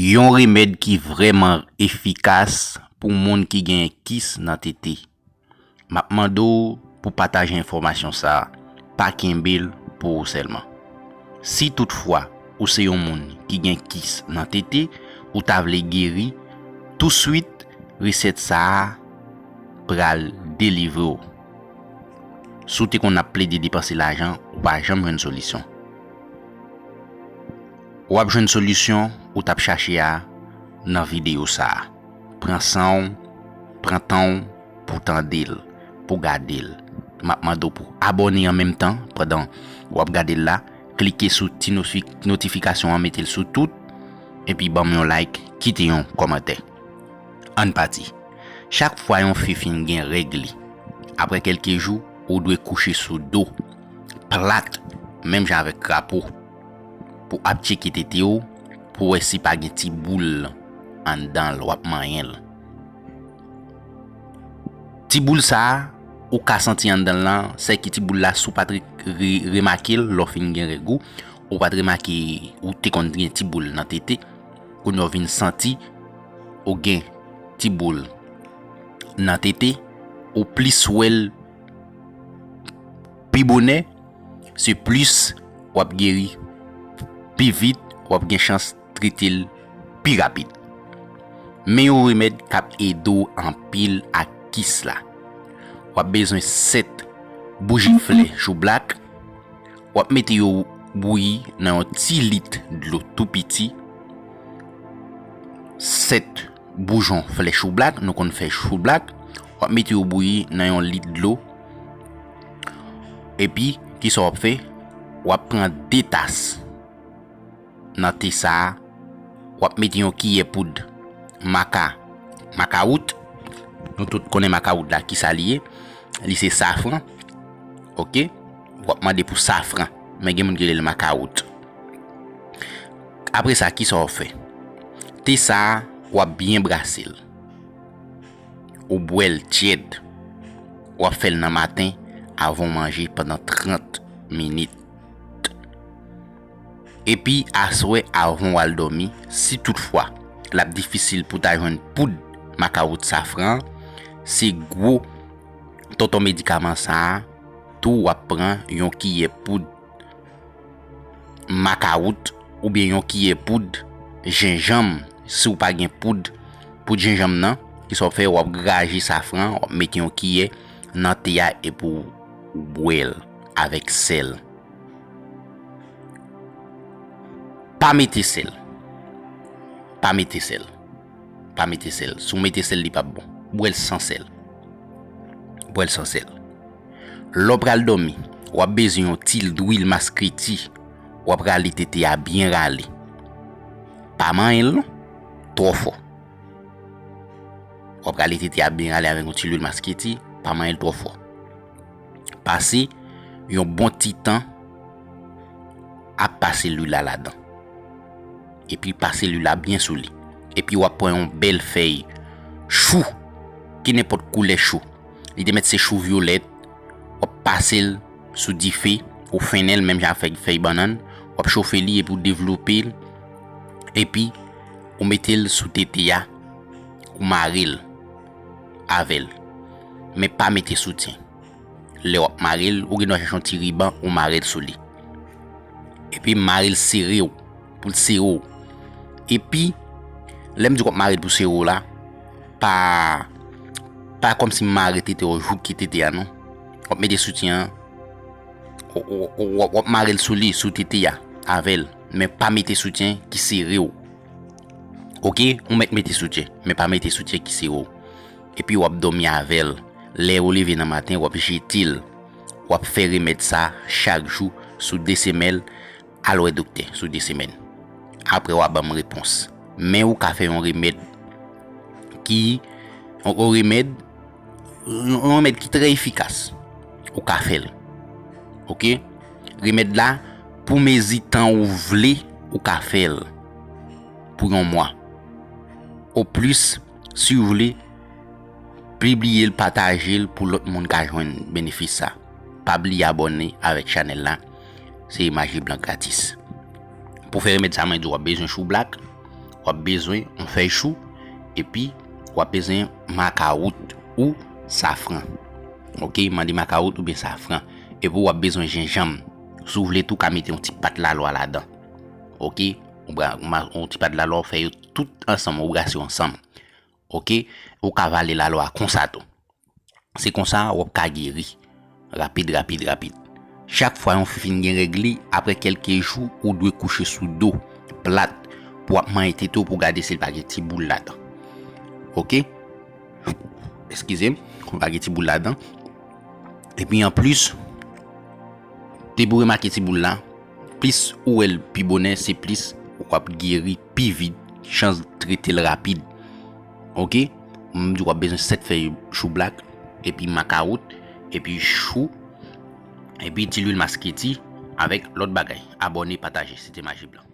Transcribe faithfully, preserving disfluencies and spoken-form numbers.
Yon remèd ki vrèman efikas pou moun ki gen kis nan tete. M ap mande w pou pataje enfòmasyon sa a, pa kenbe l pou ou sèlman. Si toutfwa ou se yon moun ki gen kis nan tete, ou ta vle geri, touswit resèt sa a pral delivre w. Si w te konn ap plede depanse lajan, ou pa janm jwenn solisyon. W ap jwenn solisyon ou t ap chache a nan videyo sa a. Pran san w, pran tan w pou w tande l, pou w gade l. M ap mande w pou w abòne an menm tan pandan w ap gade l la. Klike sou ti nofi- notifikasyon an, mete l sou tout, epi ban m yon like, kite yon kòmantè. Ann pati. Chak fwa yon fi fin gen règ li, apre kèlke jou, ou dwe kouche sou do, plat, menm jan avèk krapo, pou ap tcheke tete w, pou wè si pa gen ti boul anndan l, w ap manyen l. Ti boul sa a, ou ka santi anndan l lan, sèke ti boul la, si w pa t re- re- remake l, lè w fin gen règ ou, ou pa t remake ou te konn gen ti boul nan tete, kounye a w vin santi ou gen ti boul nan tete, ou plis wè l pi bonè, se plis w ap geri pi vit, w ap gen chans trete l pi rapid. Men yon remèd k ap ede w anpil ak kis la. W ap bezwen sèt bouji flè choublak. W ap mete yo bouyi nan yon ti lit dlo tou piti. Sèt boujon flè choublak, nou konn fè choublak. W ap mete yo bouyi nan yon lit dlo. Epi, kisa w ap fè? W ap pran de tas nan te sa a, w ap mete yon kiyè poud maka, makawout. Nou tout konnen makawout la, kisa li ye. Li se safran. Oke? W ap mande pou safran. Men gen moun ki rele l makawout. Apre sa, kisa w ap fè? Te sa a, w ap byen brase l. Ou bwè l tyèd. W ap fè l nan maten, avan w manje, pandan trant minit. Epi aswè, avan w al dòmi, si toutfwa l ap difisil pou w ta jwenn poud makawout safran an, se gwo tonton medikaman sa a tou, w ap pran yon kiyè poud makawout oubyen yon kiyè poud jenjanm. Si w pa gen poud, poud jenjanm nan, kisa w ap fè? W ap graje safran, w ap mete yon kiyè nan te a epi w bwè l avèk sèl. Pa mete sèl. Pa mete sèl. Pa mete sèl. Si w mete sèl, li p ap bon. Bwè l san sèl. Bwè l san sèl. Lè w pral dòmi, w ap bezwen yon ti lwil maskreti. W ap rale tete a byen rale. Pa manyen l non, twò fò. W ap rale tete a byen rale avèk yon ti lwil maskreti, pa manyen l twò fò. Pase yon bon ti tan ap pase lwil la ladan. Epi pase lwil la byen sou li. Epi w ap pran yon bèl fèy chou, ki nenpòt koulè chou. Li te mèt se chou vyolèt, w ap pase l sou dife, ou fennen l menm jan ak fèy, fèy bannann, w ap chofe li epi w devlope l, epi ou mete l sou tete a, ou mare l avè l. Men pa mete soutyen. Lè w ap mare l, ou gen dwa chache yon ti riban, ou mare l sou li. Epi mare l sere w, pou l sere w. Epi, lè m di w ap mare l pou sere w la, pa, pa kòmsi mare tete w, jouke tete a non. W ap mete soutyen an, w, w, w, w, w ap mare l sou li, sou tete a, avè l. Men pa mete soutyen ki sere w. Oke? Ou mèt mete soutyen, men pa mete soutyen ki sere w. Epi w ap dòmi avè l. Lè ou leve nan maten, w ap jete l. W ap fè remèd sa chak jou sou de semèn. Al wè doktè sou de semèn. Apre w a ban m repons. Men ou ka fè yon remèd ki, yon, yon remèd, yon, yon remèd ki trè efikas. Ou ka fè l. Oke? Remèd la, pou mezi tan ou vle, ou ka fè l pou yon mwa. Oplis, si w vle, pibliye l, pataje l pou lòt moun ka jwenn benefis sa. Pa bliye abòne avèk chanèl la. Se Maji Blan gratis. Pou fè remèd sa, mwen di w ap bezwen choublak, w ap bezwen yon fèy chou, epi w ap bezwen makawout ou safran. Ok, mande makawout oubyen safran. Epi w ap bezwen jenjanm. Si w vle tou, w ka mete yon ti pat lalwa ladan. Ok, yon ti pat lalwa, w fè yo tout ansanm, ou brase yo ansanm. Ok, ou ka vale lalwa konsa tou. Se konsa w ap ka geri. Rapid, rapid, rapid. Chak fwa yon fi fin gen règ li, apre kèlke jou, ou dwe kouche sou do, plat, pou w ap manyen tete w pou gade si l pa gen ti boul ladan. Ok? Eskize m, pa gen ti boul ladan. Epi anplis, depi w remake ti boul la, plis ou wè l pi bonè, se plis w ap geri pi vit, chans trete l rapid. Ok? M di w ap bezwen sèt fèy chou blak, epi makawout, epi chou, epi ti lwil masketi, avèk lòt bagay. Abòne, pataje, se te Maji Blan.